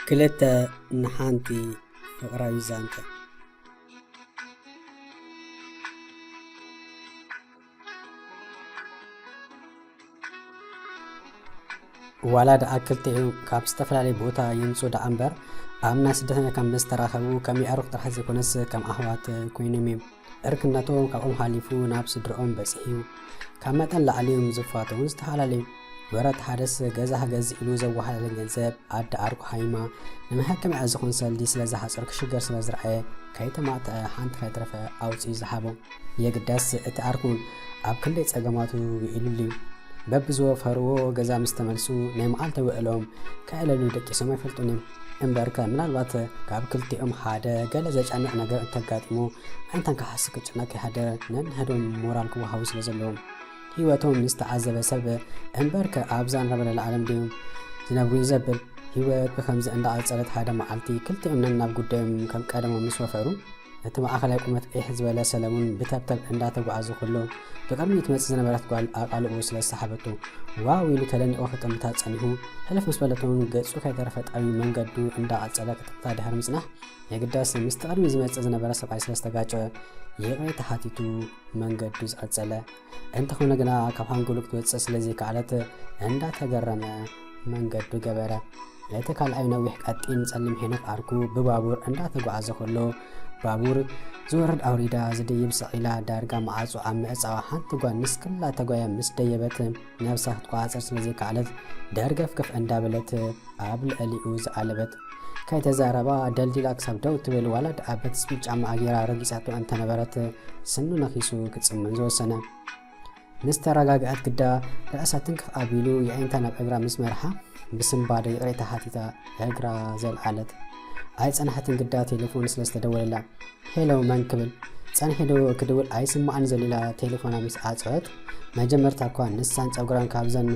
ክልተ ንሓንቲ ፍቕራዊ ዛንታ። ዋላ ደኣ ክልቲኦም ካብ ዝተፈላለየ ቦታ ይምጹ ደኣ እምበር፣ ኣብ ናይ ስደተኛ ካምፕ ምስ ተራኸቡ ከም የዕሩኽ ጥራሕ ዘይኮነስ ከም ኣሕዋት ኮይኖም እዮም። ዕርክነቶም ካብኦም ሓሊፉ ናብ ስድርኦም በጺሑ እዩ። ካብ መጠን ላዕሊ እዮም ዝፋተዉን ዝተፈላለዩ። ወረ እቲ ሓደስ ገዛ ክገዝእ ኢሉ ዘወሃለለን ገንዘብ ኣደ ኣርኩ ሃይማ ንመሐከሚኣ ዝኾን ሰልዲ ስለ ዝሓጸሩ ክሽገር ስለ ዝረኣየ ከይተማጠ ሓንቲ ከይተረፈ ኣውጺኡ ዝሃቦ። የግዳስ እቲ ኣርኩን ኣብ ክንደይ ጸገማቱ ውዒሉሉ እዩ። በብዝወፈርዎ ገዛ ምስ ተመልሱ ናይ መዓልቲ ውዕሎም ከዕለሉ ደቂሶም ኣይፈልጡን እዮም። እምበርከ ምናልባት ካብ ክልቲኦም ሓደ ገለ ዘጨንቕ ነገር እንተጋጢሙ ኣንታን ክሓስ ክጭነቅ ከይሃደረ ነንሕዶም ሞራል ክወሃቡ ስለ ዘለዎም ህይወቶም ምስ ተዓዘበ ሰብ እምበርከ ኣብዛ ንረበለላ ዓለም ድዮም ዝነብሩ እዩ ዘብል። ህይወት ብከምዚ እንዳቐጸለት ሓደ መዓልቲ ክልቲኦም ነናብ ጉዳዮም ከም ቀደሞም ምስ ወፈሩ እቲ ማእኸላይ ቁመት ቂሕ ዝበለ ሰለሙን ብተብተብ እንዳተጓዓዘ ከሎ ብቕድሚኡ ትመጽእ ዝነበረት ጓል ኣቓልቦ ስለ ዝሰሓበቶ ዋው ኢሉ ተደኒቑ ክጥምታ ጸኒሑ። ሕልፍ ምስ በለቶም ገጹ ከይተረፈ ጣብዩ መንገዱ እንዳቐጸለ ክጥምታ ድሕሪ ምጽናሕ የግዳስ ምስቲ ቅድሚ ዝመጽእ ዝነበረ ሰብኣይ ስለ ዝተጋጨወ ይቕሬታ ሓቲቱ መንገዱ ዝቐጸለ። እንተኾነ ግና ካብ ሓንጎሉ ክትወጽእ ስለ ዘይከኣለት እንዳተገረመ መንገዱ ገበረ። እቲ ካልኣይ ነዊሕ ቀጢን ጸሊም ሄኖክ ኣርኩ ብባቡር እንዳተጓዓዘ ከሎ ባቡር ዝወርድ ኣውሪዳ ዝድይብ ሰቒላ ዳርጋ መዓጹ ኣብ ምዕጻዋ ሓንቲ ጓል ንስክላ ተጓያ ምስ ደየበት ነብሳ ክትቆጻጸር ስለ ዘይከኣለት ደርገፍገፍ እንዳበለት ኣብ ልዕሊኡ ዝኣለበት። ከይተዛረባ ደልዲላ ክሳብ ደው ትብል ዋላ ደኣ በቲ ስፒል ጫማኣ ገይራ ረጊጻቶ እንተነበረት ስኑ ነኺሱ ክጽመን ዝወሰነ። ምስ ተረጋግኣት ግዳ ርእሳ ትንክፍ ኣቢሉ የዒንታ ናብ እግራ ምስ መርሓ ብስንባደ ይቕሬታ ሓቲታ እግራ ዘልዓለት። ኣይጸንሐትን ግዳ ቴሌፎን ስለ ዝተደወለላ ሄሎ መን ክብል ጸኒሐ ዶ ክድውል ኣይስማዕን ዘሎ ኢላ ቴሌፎና ምስ ዓጸወት መጀመርታ እኳ ንሳን ጸጉራን ካብዘን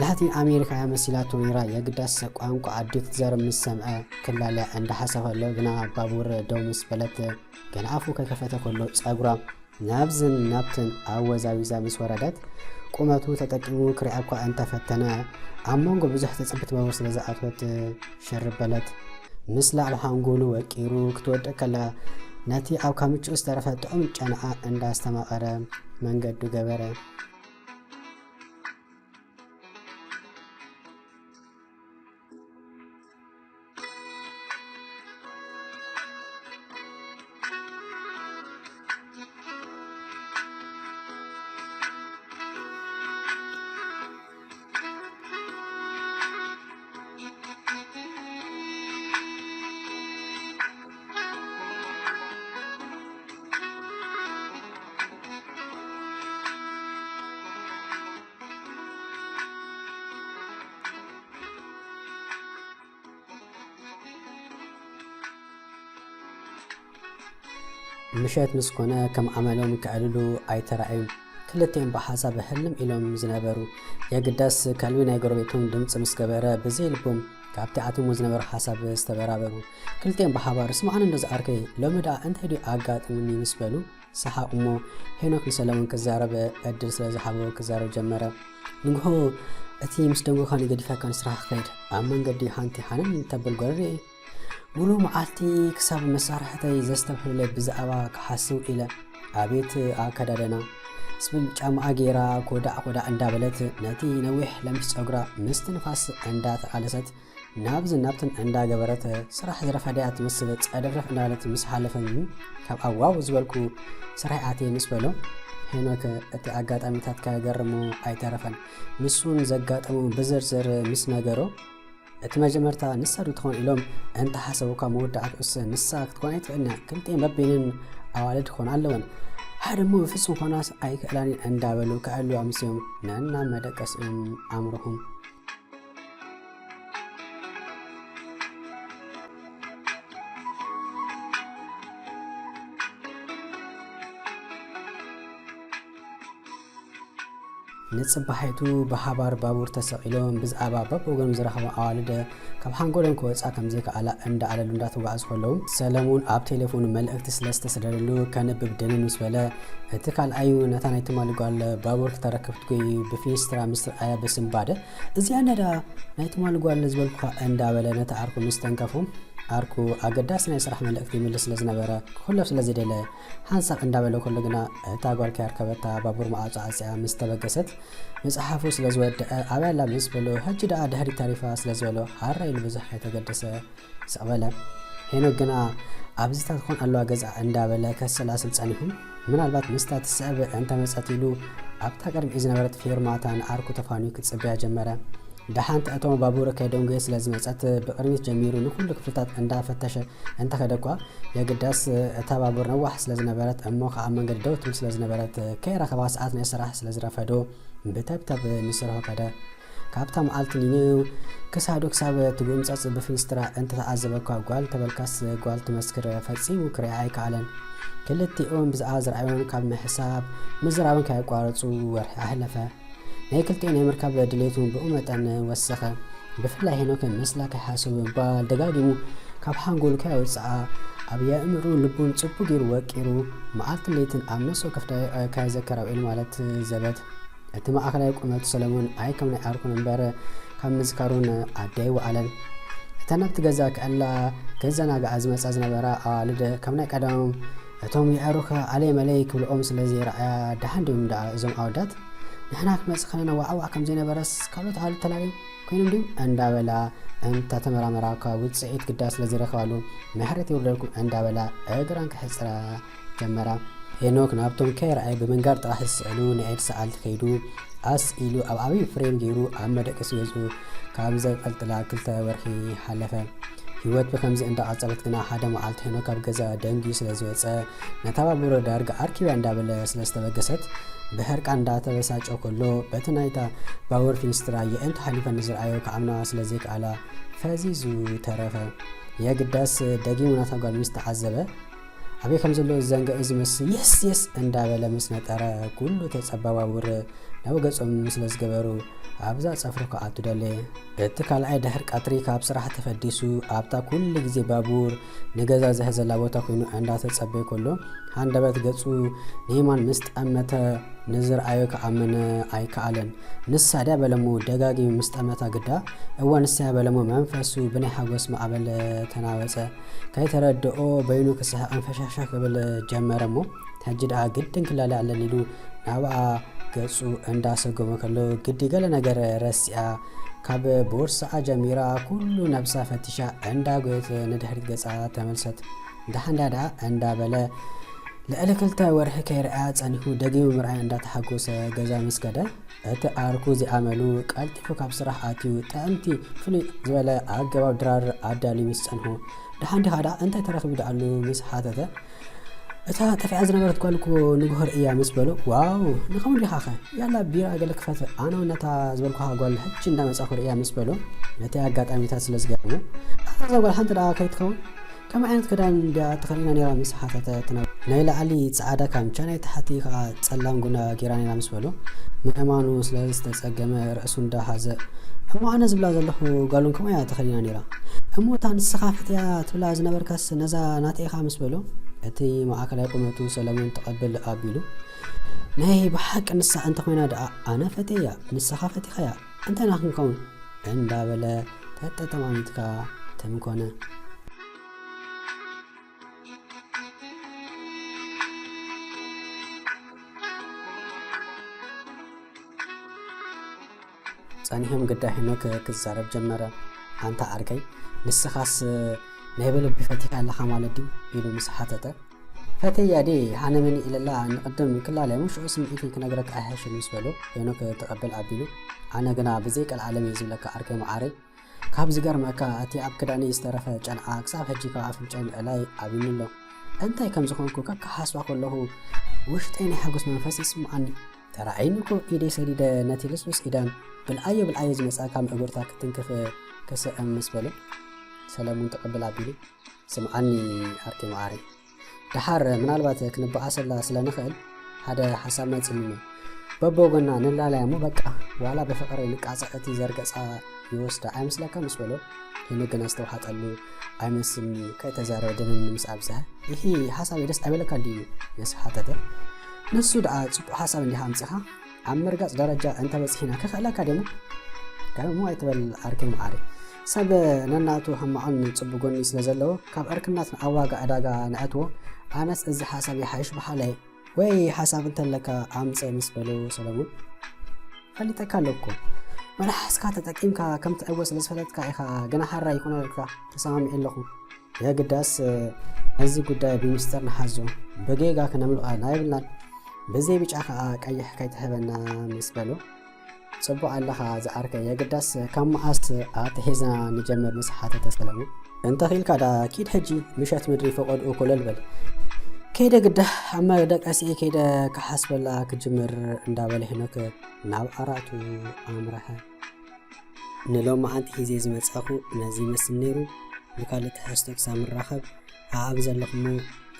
ላቲን ኣሜሪካ እያ መሲላቶ ነይራ። የግዳስ ቋንቋ ኣዴኡ ትዛረብ ምስ ሰምዐ ክላለያ እንዳሓሰበ ከሎ ግና ባቡር ደው ምስ በለት ገና ኣፉ ከይከፈተ ከሎ ጸጉራ ናብዝን ናብትን ኣወዛዊዛ ምስ ወረደት ቁመቱ ተጠቂሙ ክሪኣ እኳ እንተፈተነ ኣብ መንጎ ብዙሕ ትጽብት ባቡር ስለ ዝኣትወት ሽር በለት። ምስ ላዕሊ ሓንጎሉ ወቂሩ ክትወድቕ ከላ ነቲ ኣብ ካምችኡ ዝተረፈ ጥዑም ጨናኣ እንዳስተማቐረ መንገዱ ገበረ። ምሸት ምስ ኮነ ከም ኣመሎም ከዕልሉ ኣይተራእዩን። ክልቲኦም ብሓሳብ ህልም ኢሎም ዝነበሩ። የግዳስ ከልቢ ናይ ጎረቤቶም ድምፂ ምስ ገበረ ብዘይ ልቦም ካብቲ ኣትሞ ዝነበሩ ሓሳብ ዝተበራበሩ። ክልቲኦም ብሓባር ስማዕኒ እንዶ ዝዓርከይ ሎሚ ደኣ እንታይ ድዩ ኣጋጥሙኒ ምስ በሉ ሰሓቕ እሞ ሄኖክ ንሰለሙን ክዛረብ ዕድል ስለ ዝሃቦ ክዛረብ ጀመረ። ንግሆ እቲ ምስ ደንጎኻኒ ገዲፈካ ንስራሕ ክኸይድ ኣብ መንገዲ ሓንቲ ሓንን ተብል ጓል ርእየ። ሙሉ መዓልቲ ክሳብ መሳርሕተይ ዘስተብህሉለይ ብዛዕባ ክሓስው ኢለ ኣቤት ኣከዳደና ስብል ጫማኣ ገይራ ኮዳዕ ኮዳዕ እንዳበለት ነቲ ነዊሕ ለምሽ ጸጉራ ምስቲ ንፋስ እንዳተቓለሰት ናብዝን ናብትን እንዳገበረት ስራሕ ዝረፈደያ ትመስል ጸደፍረፍ እንዳበለት ምስ ሓለፈኒ ካብ ኣዋው ዝበልኩ ስራሕ ኣትየ ምስ በሎ ሄኖክ እቲ ኣጋጣሚታት ከገርሞ ኣይተረፈን። ንሱን ዘጋጠሞ ብዝርዝር ምስ ነገሮ እቲ መጀመርታ ንሳ ዶ ትኾን ኢሎም እንተሓሰቡ ካብ መወዳእትኡስ ንሳ ክትኮን ኣይትኽእልን እያ። ክልቲኤን በበይነን ኣዋልድ ክኾና ኣለወን። ሓደ እሞ ብፍጹም ክኾናስ ኣይክእላን እየን እንዳበሉ ከዕልዋ ኣምስዮም ነናብ መደቀሲኦም ኣምርሑ። ንጽባሒቱ ብሓባር ባቡር ተሰቒሎም ብዛዕባ በብወገኖም ዝረኸቦም ኣዋልድ ካብ ሓንጎሎም ክወጻ ከም ዘይከኣላ እንዳኣለሉ እንዳተጓዓዙ ከለዉ፣ ሰለሙን ኣብ ቴሌፎኑ መልእኽቲ ስለ ዝተሰደደሉ ከንብብ ድንን ምስ በለ፣ እቲ ካልኣዩ ነታ ናይ ትማሊ ጓል ባቡር ክተረክብ ትጎይ ብፊንስትራ ምስ ረኣያ ብስንባደ፣ "እዚኣ ነዳ ናይ ትማሊ ጓል ዝበልኩኻ" እንዳበለ ነቲ ዓርኩ ምስ ተንከፎ፣ ዓርኩ ኣገዳሲ ናይ ስራሕ መልእኽቲ ይምልስ ስለ ዝነበረ ክሕለፍ ስለ ዘይደለ፣ ሓንሳብ እንዳበለ ከሎ ግና እታ ጓል ከያርከበታ ባቡር መዓጾ ዓጽያ ምስ ተበገሰት፣ መጽሓፉ ስለ ዝወደአ፣ "ኣበይ ኣላ?" ምስ በሎ፣ "ሕጂ ደኣ ድሕሪት ተሪፋ" ስለ ዝበሎ፣ ሃራ ኢሉ ብዙሕ ከይተገደሰ ስቕ በለ። ሄኖክ ግና፣ "ኣብዚታት ትኾን ኣለዋ ገዛ" እንዳበለ ከሰላስል ጸኒሑ፣ ምናልባት ምስታ ትስዕብ እንተመጸት ኢሉ፣ ኣብታ ቅድሚኡ ዝነበረት ፌርማታ ንዓርኩ ተፋንዩ ክጽበያ ጀመረ። ደሓን እቶም ባቡር ከይደንጎየ ስለ ዝመጸት፣ ብቕድሚት ጀሚሩ ንኹሉ ክፍልታት እንዳፈተሸ እንተኸደ እኳ፣ የግዳስ እታ ባቡር ነዋሕ ስለ ዝነበረት፣ እሞ ከኣ ኣብ መንገዲ ደው ትብል ስለ ዝነበረት፣ ከይረኸባ ሰዓት ናይ ስራሕ ስለ ዝረፈዶ፣ ብተብተብ ንስርሑ ከደ። ካብታ መዓልቲ ንኒው ክሳዱ ክሳብ ትጉምጸጽ ብፊንስትራ እንተተዓዘበ እኳ፣ ጓል ተበልካስ ጓል ትመስክር፣ ፈጺሙ ክሪኣ ኣይከኣለን። ክልቲኦም ብዛዕባ ዝረኣዮን ካብ ምሕሳብ ምዝራብን ከየቋረጹ ወርሒ ኣሕለፈ። ናይ ክልቲኡ ናይ ምርካብ ድሌቱ እውን ብኡ መጠን ወሰኸ። ብፍላይ ሄኖክ ምስላ ከይሓስብ ብምባል ደጋጊሙ ካብ ሓንጎሉ ከየውጽኣ ኣብ የእምሩን ልቡን ጽቡቕ ገይሩ ወቂሩ፣ መዓልትን ለይትን ኣብ ነፍሲ ወከፍ ደቂቕ ከየዘከረ ውዒሉ ማለት ዘበት። እቲ ማእከላይ ቁመቱ ሰለሙን ኣይ ከም ናይ ዓርኩን እምበር ካብ ምዝካሩን ኣደ ኣይወዓለን። እተን ናብቲ ገዛ ክእላ ክዘናግዓ ዝመጻ ዝነበራ ኣዋልድ ከም ናይ ቀደሞም እቶም የዕሩኽ ኣለይ መለይ ክብልኦም ስለ ዘይረኣያ፣ ደሓን ድዮም ደኣ እዞም ኣወዳት? ንሕና ክንመጽእ ከለና ዋዕዋዕ ከም ዘይነበረስ ካልኦት ኣዋልድ ተላልዮም ኮይኖም ድዮም? እንዳበላ እንተተመራመራ እኳ ውጽኢት ግዳ ስለ ዘይረኸባሉ፣ ምሕረት ይውርደልኩም እንዳበላ እግራን ክሕጽራ ጀመራ። ሄኖክ ናብቶም ከይረኣየ ብምንጋር ጥራሕ ዝስዕሉ ናይ ኢድ ሰኣልቲ ከይዱ፣ ኣስ ኢሉ ኣብ ዓብዪ ፍሬም ገይሩ ኣብ መደቀሲ ገዝኡ ካብ ዘንጠልጥላ ክልተ ወርሒ ሓለፈ። ህይወት ብከምዚ እንዳቐጸለት ግና፣ ሓደ መዓልቲ ሄኖክ ካብ ገዛ ደንጊዩ ስለ ዝወጸ፣ ነታ ባቡር ዳርጋ ኣርኪብያ እንዳበለ ስለ ዝተበገሰት፣ ብሕርቃን እንዳተበሳጨ ከሎ፣ በቲ ናይታ ባቡር ፊንስትራ የእንቱ ሓሊፈ ንዝረኣዮ ክኣምና ስለ ዘይከኣላ፣ ፈዚዙ ተረፈ። የግዳስ ደጊሙ ናታ ጓል ምስ ተዓዘበ፣ ኣበይ ከም ዘሎ ዝዘንገዐ ዝመስል የስ የስ እንዳበለ ምስ ነጠረ፣ ኩሉ ተጸባባቡር ናብ ገጾም ስለ ዝገበሩ፣ ኣብዛ ጸፍሪ ክኣቱ ደለየ። እቲ ካልኣይ ድሕሪ ቀትሪ ካብ ስራሕ ተፈዲሱ፣ ኣብታ ኩሉ ግዜ ባቡር ንገዛ ዝሕዘላ ቦታ ኮይኑ እንዳተጸበየ ከሎ፣ ሃንደበት ገጹ ንየማን ምስ ጠመተ፣ ንዝረኣዮ ክኣምን ኣይከኣለን። ንሳ ድያ በለሞ ደጋጊሙ ምስ ጠመታ ግዳ፣ እወ ንሳ እያ በለሞ መንፈሱ ብናይ ሓጎስ ማዕበል ተናወጸ። ከይተረድኦ በይኑ ክስሕቕን ፈሻሻ ክብል ጀመረ እሞ፣ ሕጂ ደኣ ግድን ክላለ ኣለኒ ኢሉ ናብኣ ገጹ እንዳሰጎመ ከሎ፣ ግዲ ገለ ነገር ረሲኣ፣ ካብ ቦርሳኣ ጀሚራ ኩሉ ነብሳ ፈቲሻ እንዳጎየት ንድሕሪት ገጻ ተመልሰት። ደሓን ድያ ደኣ እንዳበለ ልዕሊ ክልተ ወርሒ ከይረኣያ ጸኒሑ ደጊሙ ምርኣያ እንዳተሓጎሰ ገዛ ምስ ከደ፣ እቲ ዓርኩ ዚኣመሉ ቀልጢፉ ካብ ስራሕ ኣትዩ ጥዕምቲ ፍሉይ ዝበለ ኣገባብ ድራር ኣዳልዩ ምስ ጸንሑ፣ "ደሓን ዲኻ ደኣ? እንታይ ተረኺቡ ደኣሉ?" ምስ ሓተተ፣ "እታ ጠፊኣ ዝነበረት ጓል እኮ ንግሆ ርእያ" ምስ በሎ፣ "ዋው! ንኸምኡ ዲኻኸ? ያላ ቢራ ገለ ክፈት፣ ኣነ እውን ነታ ዝበልኩኻ ጓል ሕጂ እንዳመጻኹ ርእያ" ምስ በሎ፣ ነቲ ኣጋጣሚታት ስለ ዝገርሞ፣ "ኣታ እዛ ጓል ሓንቲ ደኣ ከይትኸውን?" "ከመይ ዓይነት ክዳን ድያ ተኸዲና ነይራ?" ምስ ሓተተ፣ እቲ ናይ ላዕሊ ጻዕዳ ካምቻ፣ ናይ ታሕቲ ከኣ ጸላም ጉና ጌራ ነይራ ምስ በሎ፣ ምእማኑ ስለ ዝተጸገመ ርእሱ እንዳሓዘ፣ "እሞ ኣነ ዝብላ ዘለኹ ጓል እውን ከምኡ እያ ተኸዲና ነይራ። እሞ እታ ንስኻ ፈትያ ትብላ ዝነበርካስ ነዛ ናተይ ኢኻ?" ምስ በሎ፣ እቲ ማእከላይ ቁመቱ ሰለሙን ተቐብል ኣቢሉ፣ "ናይ ብሓቂ ንሳ እንተኾይና ደኣ ኣነ ፈትየያ፣ ንስኻ ፈቲኻያ፣ እንታይ ኢና ክንከውን?" እንዳበለ ተጠማሚትካ ተምኮነ። ጸኒሖም ግዳ ሄኖክ ክዛረብ ጀመረ። "ኣንታ ዓርከይ፣ ንስኻስ ናይ ብልቢ ፈቲኻ ኣለኻ ማለት ድዩ?" ኢሉ ምስ ሓተተ፣ "ፈትየያ ድየ? ሃነመኒ ኢለላ ንቕድም ክላለ፣ ምሽ ስምዒተይ ክነግረካ ኣይሕሽን?" ምስ በሎ፣ ሄኖክ ተቐብል ኣቢሉ፣ "ኣነ ግና ብዘይ ቀልዓለም እየ ዝብለካ ዓርከይ መዓረይ። ካብ ዝገርመካ፣ እቲ ኣብ ክዳነይ ዝተረፈ ጨንዓ ክሳብ ሕጂ ካብ ኣፍንጫይ ምእላይ ኣብዩኒ ኣሎ። እንታይ ከም ዝኾንኩ ከከሓስባ ከለኹ፣ ውሽጠይ ናይ ሓጎስ መንፈስ ይስምዓኒ። ተራእይኒ እኮ ኢደይ ሰዲደ ነቲ ልስሉስ ኢዳን ብልዓዮ ብልዓዮ ዝመጽኣ ካብ እግርታ ክትንክፍ ክስዕም" ምስ በሎ፣ ሰለሙን ተቐብል ኣቢሉ፣ "ስምዓኒ ዓርከይ መዓረይ፣ ደሓር ምናልባት ክንበኣሰላ ስለ ንኽእል ሓደ ሓሳብ መጺኒ እሞ፣ በበጎና ንላለያ እሞ በቃ ዋላ ብፍቕሪ ንቃጸዕ እቲ ዘርገጻ ይወስዳ ኣይመስለካ ምስ በሎ፣ ሄኖክ ግን ዝተውሓጠሉ ኣይመስልኒ፣ ከይተዛረበ ደንን ምስ ኣብዝሐ። ይኺ ሓሳብ ደስ ኣይበለካ ድዩ ምስ ሓተተ፣ ንሱ ደኣ ጽቡቕ ሓሳብ እንዲኻ ኣምጺኻ፣ ኣብ ምርጋጽ ደረጃ እንተበጺሕና ክኽእለካ ደሞ ከምኡ ኣይትበል ዓርከይ መዓረይ። ሰብ ነናቱ ሕማቕን ጽቡቕ ጎኒ ስለ ዘለዎ ካብ ዕርክናት ኣብ ዋጋ ዕዳጋ ንኣትዎ። ኣነስ እዚ ሓሳብ ይሓይሽ በሃላይ ወይ ሓሳብ እንተለካ ኣምጽእ ምስ በሎ ሰለሙን፣ ፈሊጠካ ኣለኩ። መልሓስካ ተጠቂምካ ከም ትዕወት ስለ ዝፈለጥካ ኢኻ፣ ግና ሓራ ይኹነልካ፣ ተሰማሚዐ ኣለኹ። የግዳስ እዚ ጉዳይ ብምስጢር ንሓዞ፣ ብጌጋ ክነምልኦ ኣይብልናን። ብዘይ ብጫ ከኣ ቀይሕ ከይትህበና ምስ በሎ፣ ጽቡቕ ኣለኻ ዝዓርከይ፣ የግዳስ ካብ መዓስ ኣተሒዝና ንጀምር ምስ ሓተተ ሰለሙን፣ እንተኺኢልካ ዳ ኪድ ሕጂ ምሸት ምድሪ ፈቐድኡ ኮለል በል። ከይደ ግዳ ኣብ መደቀሲኤ ከይደ ክሓስበላ ክጅምር እንዳበለ ሄኖክ ናብ ዓራቱ ኣምረሐ። ንሎማዓንቲ ሒዘ ዝመጻኹ ነዚ ይመስል ነይሩ። ብካልእ ትሕዝቶ ክሳብ ንራኸብ ኣብ ዘለኹሞ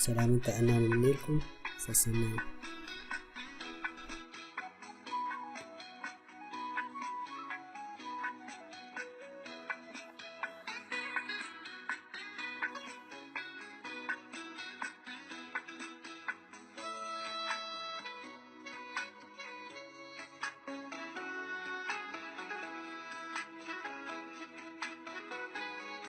ሰላምን ጥዕናን ይምነየልኩም። ሰሰናዩ።